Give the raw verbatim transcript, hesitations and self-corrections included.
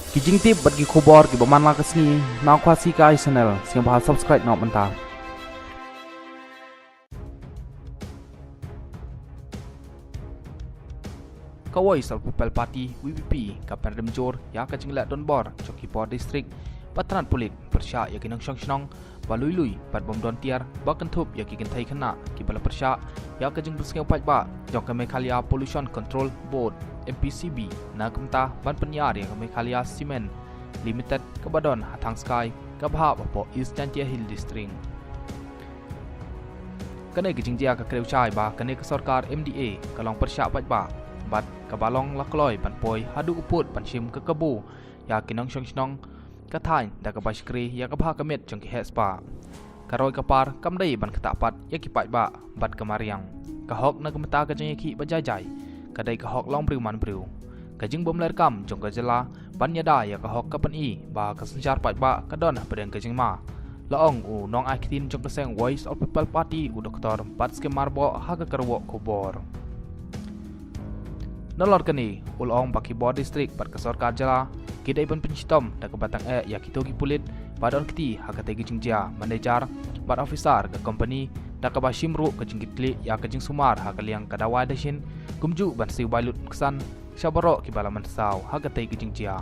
Ki jingtip bad ki khubor kiba man la ka sngi na Khasi Kai Channel, sngewbha subscribe noh mynta. Ka Voice of People Party, V P P, ka pynrem jur ïa ka jingleh donbor jong ki bor district bad tnat pulit pyrshah ïa ki nongshong shnong ba lui lui bad bym don tiar ba kynthup ïa ki kynthei khynnah kiba la pyrshah ïa ka jingpynsngew paidbah jong ka Meghalaya Pollution Control Board, M P C B, na ka bynta ban pynïar ïa ka Meghalaya Cement Limited kaba don ha Thangskai, kaba hap hapoh East Jaintia Hills District. Kane ka jingjia ka kdew shai ba kane ka sorkar M D A ka long pyrshah paidbah bad kaba long la kloi ban poi haduh u pud ban shim ka kabu ïa ki nongshong shnong ka thaiñ da kaba shakri ïa ka bha ka miet jong ki heh spah. Ka roi ka par kam dei ban ktah pat ïa ki paidbah bad ka mariang. Ka hok na ka bynta ka jingïakhih ba jai jai ka dei ka hok long briew man briew. Ka jingbymlehkam jong ka jylla ban ïada ïa ka hok ka pyni ba ka synshar paidbah ka don hapdeng ka jingma, la ong u nongai ktien jong ka seng Voice of People Party, u Doktor Batskhem Myrboh, ha ka kyrwoh khubor. Nalor kane, u la ong ba ki bor district bad ka sorkar jylla ki dei ban pynshitom da kaba tang eh ïa kito ki pulit ba don kti ha katei ka jingjia, manager bad officer ka company, da kaba shim ruh ka jingkitkhlieh ïa ka jingsumar ha ka liang ka dawai dashin, kumjuh ban siew bai lut ksan sha baroh kiba la mynsaw ha katei ka jingjia.